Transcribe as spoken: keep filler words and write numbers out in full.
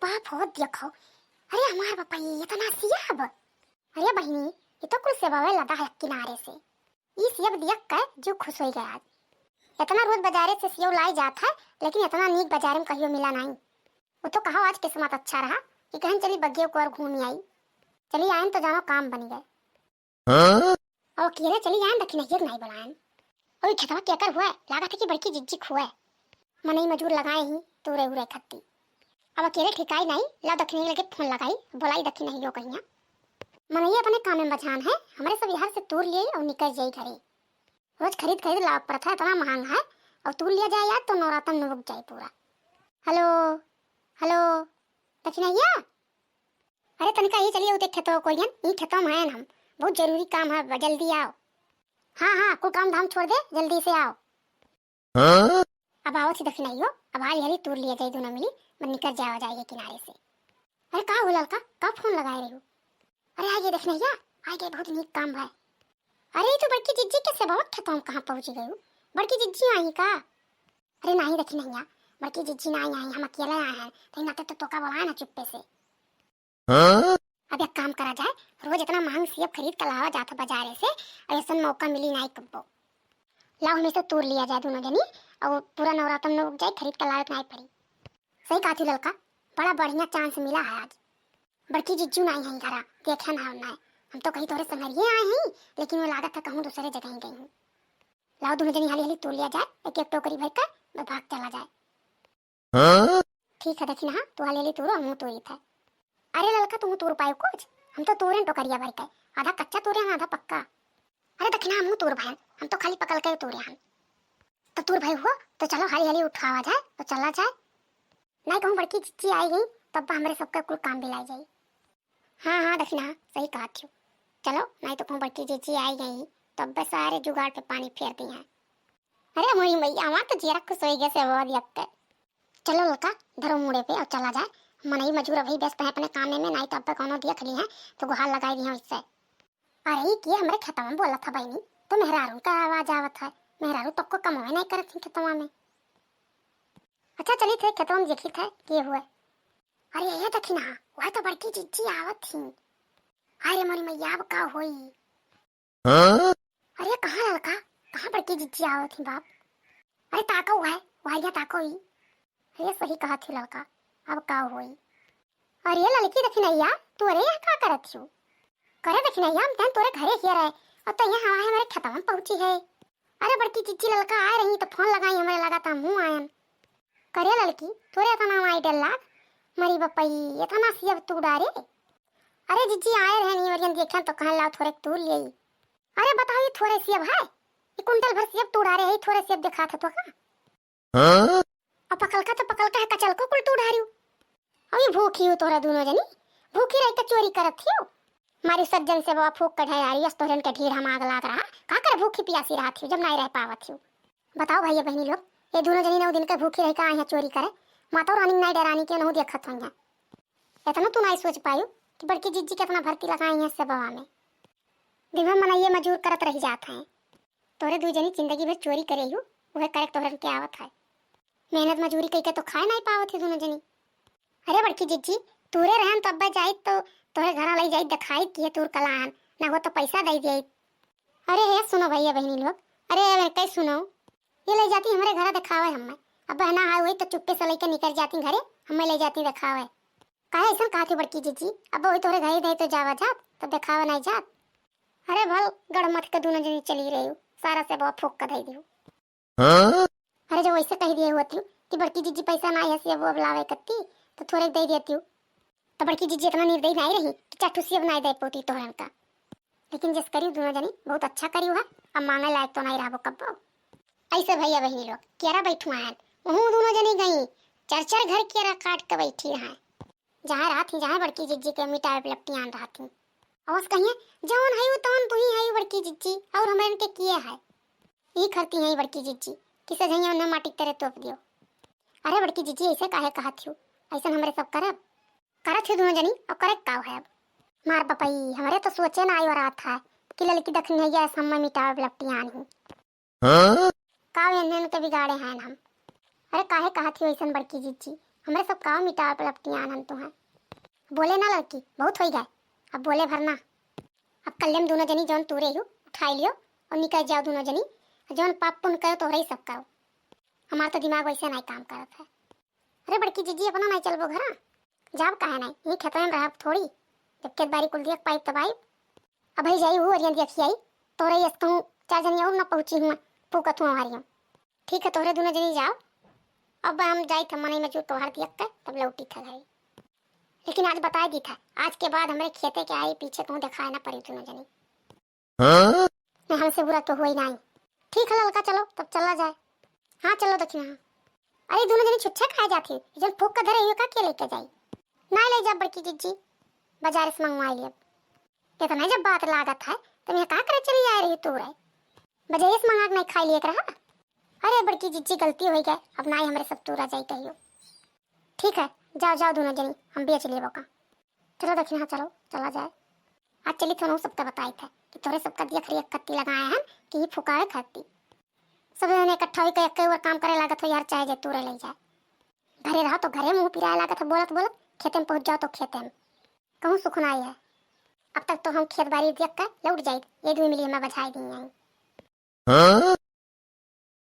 बाप हो देखो, अरे हमार बापा, ये इतना सियाब। अरे बहिनी, ये तो कुल सेबवे लदा है किनारे से। ई सेब दियक के जो खुश होइ गया आज। इतना रोज बाजारे से सेब लाई जात है, लेकिन इतना नीक बाजारे में कहियो मिला नहीं। वो तो कहो आज किस्मत अच्छा रहा कि कहन चली बगियो को और घूमी आई। चली आयन तो जानो काम बनी गए। हाँ? अब अकेले चली आयन, दखिनहिया के नाई बोलायन। ओई खेतवा केकर हुए? लागत है कि बड़की जिज्जी खुए। मनई मजूर लगाए ही तूरे उरे खत्ती। अब अकेले ठिकाई नाई, लाओ दखिनहिया लगे फोन लगाई, बोलाई दखिनहियो कहिया। मनई अपने काम में बझान है, हमरे सब यहाँ से तूर लिए और निकल जाई घरे। रोज खरीद खरीद लावक पड़त है, इतना महंग है, और तूर लिया जाए यार तो नवरातन में रुक जाए पूरा। हेलो, हेलो, दखिनहिया, अरे तनिका ये चलिए, उते खेतो कोरियन, ई खेतो में आयन हम, बहुत जरूरी काम है, ब-, जल्दी आओ। हाँ, हाँ, कुल काम धाम छोड़ दे, जल्दी से आओ। हाँ? अब आओ थी दखिनहियो, अब हाली हाली तूर लिया जाए दोनों मिली, मन निकल जावा जाए ये किनारे से। अरे का हो ललका, का फोन लगाए रही हो? अरे आ गए दखिनहिया, आ गए, बहुत नीक काम है। अरे ये तो बड़की जिज्जी के सेबवा खेतवा में कहाँ पहुँची गई हो? बड़की जिज्जी आई का? अरे नहीं दखिनहिया, बड़की जिज्जी नहीं आई, हम अकेले आए हैं, तो नाते तो तोका बोलाए ना चुप्पे से। हाँ? अब एक काम करा जाए, रोज इतना महंग सेब खरीद के लावा जात है बाजारे से, ऐसन मौका मिली नाई कब्बो। लाओ हमें से तूर लिया जाए दोनों जनी, और पूरा नवरातन में उग जाए, खरीद के लावे के नाई पड़ी। सही कहा थी ललका, बड़ा बढ़िया चांस मिला है आज। बड़की जिज्जू नाई है घरा, देखे ना नाई। हम तो कहीं तोरे संगरिये आए हैं, लेकिन वो लागत है कहूँ दूसरे जगह ही गई हूँ। लाओ दोनों जनी हाली हाली तूर लिया जाए, एक एक टोकरी भर कर भाग चला जाए। हाँ? ठीक है दखिनहा, तू हाली हाली तूरो, हमहू तूरी थे। अरे ललका, तू तूर पायो कुछ? हम तो तूरे टोकरिया भर के, आधा कच्चा तूरे हन, आधा पक्का। अरे दखिनहा, हमहू तूर भयन, हम तो खाली पकल के तूरे हन। तो तूर भय हुआ, तो चलो हाली हाली उठावा जाए, तो चला जाए। नहीं कहूँ बड़की जिज्जी आई गई, तब हमरे सबका कुल काम बिलाई जाई। हाँ, हाँ दखिनहा, सही कहा थियो। चलो, नहीं तो कहूँ बड़की जिज्जी आई गई, तब बस सारे जुगाड़ पे पानी फेर दी हैं। अरे मोरी मैया, हमार तो जियरा खुश होइ गया सेबवा दियक के। चलो ललका, धरो मुड़े पे और चला जाए। मनई मजूर अभी व्यस्त है अपने कामे में, नाई तो अब कौनो दियख ली है तो गुहार लगाई दी है इससे। अरे ई के हमरे खेतवा में बोलत है बहिनी, तो मेहरारू का आवाज आवत है। मेहरारू तब को कमावे नहीं करत थी खेतवा में। अच्छा चली थे खेतवा में देखी थे के हुए। अरे ये दखिनहा, वह तो बड़की जिज्जी आवत थी। अरे मोरी मैया, अब का होई? हाँ? अरे कहाँ ललका, कहाँ बड़की जिज्जी आवत ही बाप? अरे ताको हुआ है, वह यहाँ ताको ही। अरे सही कहा थी ललका, अब का होई? अरे ललकी दखिनहिया, तू अरे यहाँ का करत हियो? करे दखिनहिया, हम तहन तोरे घरे हिया रहे, और तो यहाँ हवा है हमारे खेतवा में पहुँची है। अरे बड़की जिज्जी ललका आए रही तो फोन लगाई, हमरे लगा था हमहू आयन। करे ललकी, तोरे इतना आई डर लाग, मरी बपई, इतना सेब तू डारे। अरे जिज्जी आए रहे नहीं, वरियन देखें तो कहन लाओ थोरे तू ले। अरे बताओ, ये थोरे सेब है? ये कुंटल भर सेब तू डारे है, थोरे सेब दिखात है तो का? हाँ? अब पकल का तो पकल का है, कचल को कुल तू डारियो। अभी भूखी हो तोरा दोनों जनी, भूखी रह के चोरी करत हियो। मारी सज्जन सेबवा फूक के ढारी, अस तोहरन के ढीढ़ हम आग लाग रहा। का कर भूखी पियासी रहत हियो, जब नाई रह पावत हियो? बताओ भैया बहनी लोग, ये दोनों जनी नौ दिन के भूखी रह के आई हैं चोरी करे। माता रानी नाई डरानी के नहु देखत होइया। इतना तू नाई सोच पायू कि बड़की जिज्जी कितना भर्ती लगाई हैं सेबवा में। दिन भर मनइये मजूर करत रह जात हैं। तोरे दू जनी जिंदगी भर चोरी करे हियो, उहे करे तोहरन के आवत है। मेहनत मजूरी कइके तो खाए नाई पावत ही दोनों जनी। अरे बड़की जिज्जी, तूरे रहन तो अब्बे जाइत तो तोहरे घरा लई जाइत, देखाइत कि ये तूर कलान, ना हो तो पैसा दे दिए। अरे हे सुनो भैया बहनी लोग, अरे वे कई सुनो, ये लई जाती हमरे घरा देखावे हम्मे। अब्बे ना आए हुई तो चुप्पे से लइके निकल जाती घरे, हम्मे लई जाती देखावे। काहे ऐसन कहत हो बड़की जिज्जी? अब्बे वही तोहरे घरे दे तो जावा जात, तो देखावा नाई जात। अरे भल गड़मथ के दोनों जनी चली रही हो, सारा सेबवा फूक के दे दियो। हाँ? अरे जब वैसे कह दिए होती कि बड़की जिज्जी पैसा नाई है सेब अब लावे कत्ती, तो थोड़े दे देती हूँ। तो बड़की जिज्जी इतना निर्दयी नाई रही कि चार ठो सेब नाई दे पोती तोहरन का। लेकिन जस करियो दोनों जनी बहुत अच्छा करियो है, अब मांगे लायक तो नाई रहबो कब्बो। ऐसे भैया बहनी लोग केरा बैठुआ हैं, वहू दोनों जनी गई, चार चार घर केरा काट के बैठी हैं। जहाँ रहत ही, जहाँ बड़की जिज्जी के मिटावे लपटियान रहत ही। अवस कहिए, "जवन है वो तवन तू ही है बड़की जिज्जी, और हमरे इनके किए है?" ई खरती है बड़की जिज्जी, किसे झइया उन्हें माटी के तरे तोप दियो। अरे बड़की जिज्जी, ऐसे काहे कहत हियो? ऐसन हमरे सब करब? करत हियो दोनों जनी, और करे का है अब? मार बपई, हमरे तो सोचे ना आयो रहत है कि ललकी दखिनहिया ऐसा हम्मे मिटावे लपटियान ही। हाँ? का एहन के बिगाड़े हैं हम? अरे काहे कहत हियो ऐसन बड़की जिज्जी? हमरे सब काव मिटार पलपटियान हन तुहैं। बोले ना लड़की, बहुत होइ गए, अब बोले भर ना। अब कल्ले में दुनो जनी जौन तूरे हो, उठाई लियो और निकल जाओ दुनो जनी। जौन पाप पुण्य करो तोहरे ही सब करो। हमार तो दिमाग वैसे नहीं काम करत है। अरे बड़की जिज्जी, अपना नहीं चलबो घरा? जाब काहे नहीं, यही खेतवे में रहब थोड़ी, जब खेत बारी कुल दियक पाइब तब आइब। अबही जाई हूँ अरियन दियक ही आई, तोहरे यस कहूँ चार जनी और न पहुँची हुआ, फूकत हुआ हरियम। ठीक है, तोहरे दुनो जनी जाओ, अब हम जाई थे मनई मजूर तोहार दियक के, तब लौटी थे घरे। लेकिन आज बताए दी था, आज के बाद हमरे खेते के आई पीछे कहूँ दिखाए ना पड़ी दुनो जनी। हाँ? नहीं, हमसे बुरा तो हुआ ही नहीं। ठीक है ललका, चलो तब चला जाए। हाँ चलो दखिनहा। अरे दुनो जनी छुच्छे खाए जाती, जौन फूक के धरे हुए का के लेके जाई? नहीं ले जा बड़की जिज्जी, बाजार से मंगवा लिए। इतना जब बात लागत है, तुम यहाँ का करे चली आए रही तू रे? बाजार से मंगा के नहीं खाई लिए रहा। अरे बड़की जिज्जी, गलती होइ गए, अब नहीं हमरे सब तूरा जाई कहियो। ठीक है, जाओ जाओ दुनो जनी, हम बेच लेबो का। चलो दखिनहा, चलो चला जाए। आज चली थोनहु सबका बताई थे कि तोरे सबका दियक हरियक कत्ती लगाए हन कि ही फुकावे खाती। सब जने इकट्ठा होई के एक और काम करे लागत हो यार, चाहे जे तूरे ले जाए। घरे रहो तो घरे मुँह पिराए लागत है बोलत बोलत, खेते में पहुँच जाओ तो खेते में। कहूँ सुख ना आई है। अब तक तो हम खेत बारी दियक के लौट जाई, ये दुई मिली हमें बझाई दी आई। हाँ?